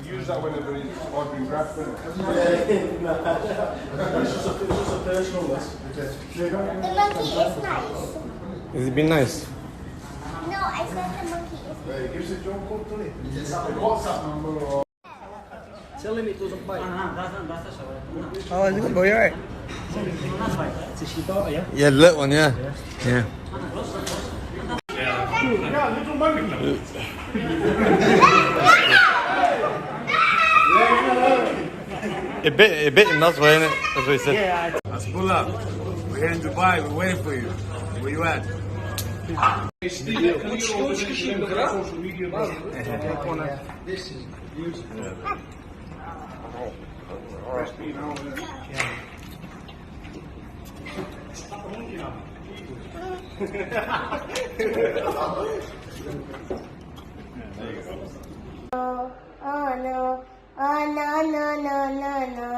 Use that whenever he's arguing graph, innit? It's just a personal list. The monkey is nice. Is it been nice? No, I said the monkey is nice. Hey, gives it John Cook, doesn't he? WhatsApp number or Tell him it doesn't bite. Oh, is it boy, alright? It's a Shibata, yeah? Yeah, the little one, yeah. Yeah. Yeah, little monkey. It bit him, that's why, innit? That's what he said. Yeah. Asbullah, we're here in Dubai. We're waiting for you. Where you at? This is beautiful. Oh no. Oh no, no, no, no, no.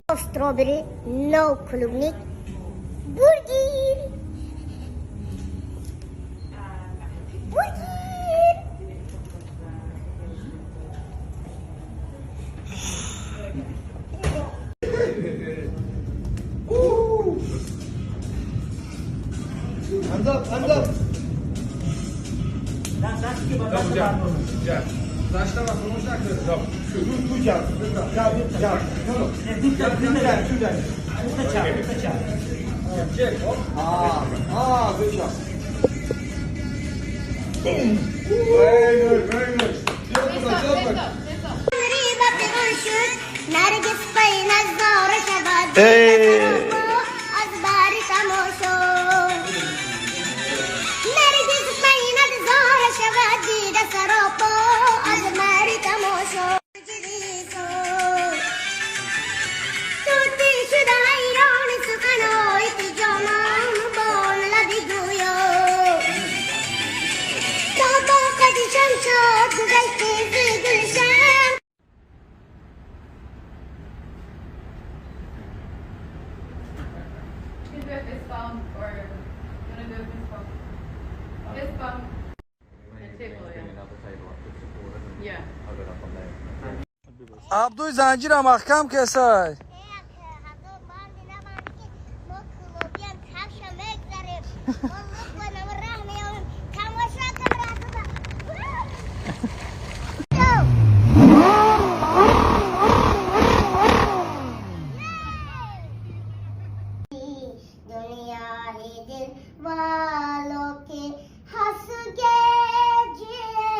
No strawberry, no клубник. Бургер! Бургер! Hands up, hands up. Double jab. Jab. Double. Two jabs. Jab, jab. No, no. Jab, jab, two jabs. Ah, ah, good job. Very good, very good. نرگس بین زار شود Hey. از بار تماشا نرگس بین زار شود دیده سراپا از مر تماشا طوطی شده حیران سخنهای تو جانان با لب گویا تا با قد شمشاد گذشته ز گلشن. You can do a fist bump or you wanna do a fist bump? Fist bump. And table, yeah. Yeah. Абдуй занҷира маҳкам кесай. ҳазор банди набанд ки мо клубиям кавша мегзарем, мо луқва раҳ меёбем. Тамошо кун раҳтуда. दुनिया ही दिल वालों के हंस के जिए,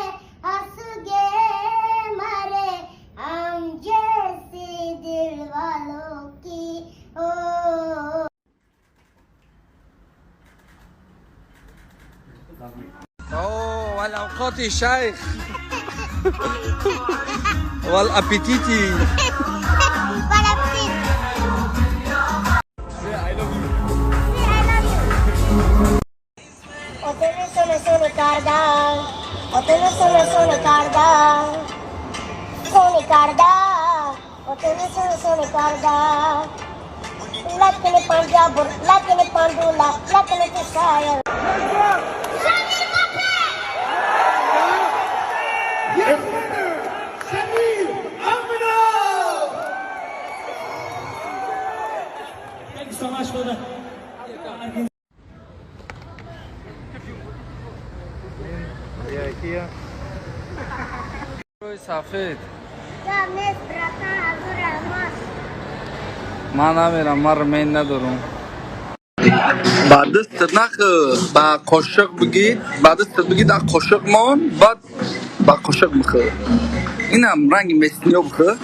हंस के मरे, हम जैसे दिल वालों की ओ О, والأوقات شيخ والابيتيتي. Bon appétit. Say I love you. Say I love you. ਉਹ ਤੈਨੂੰ ਸੋਹਣਾ ਸੋਹਣਾ ਕਰਦਾ, ਉਹ ਤੈਨੂੰ ਸੋਹਣਾ ਸੋਹਣਾ ਕਰਦਾ, ਸੋਹਣੀ ਕਰਦਾ, ਉਹ ਤੈਨੂੰ ਸੋਹਣਾ ਸੋਹਣਾ ਕਰਦਾ। ਲੱਕ ਨੇ ਪੰਜਾਬ, ਲੱਕ ਨੇ ਪਾਂਡੂਲਾ, ਲੱਕ ਨੇ ਤੁਸਾਇਆ। Yes, winner, Shamil Aminov! Thank you so much for the рӯи сафед. Гап нест, братан, ҳазур раҳмат. Ман намерам, ман ремень надорам. Ба дастат нахӯ, ба қошиқ бигир, ба дастат бигир, дар қошиқ мон, баъд ба қошиқ бихӯр. Инам ранги месниё бихӯр.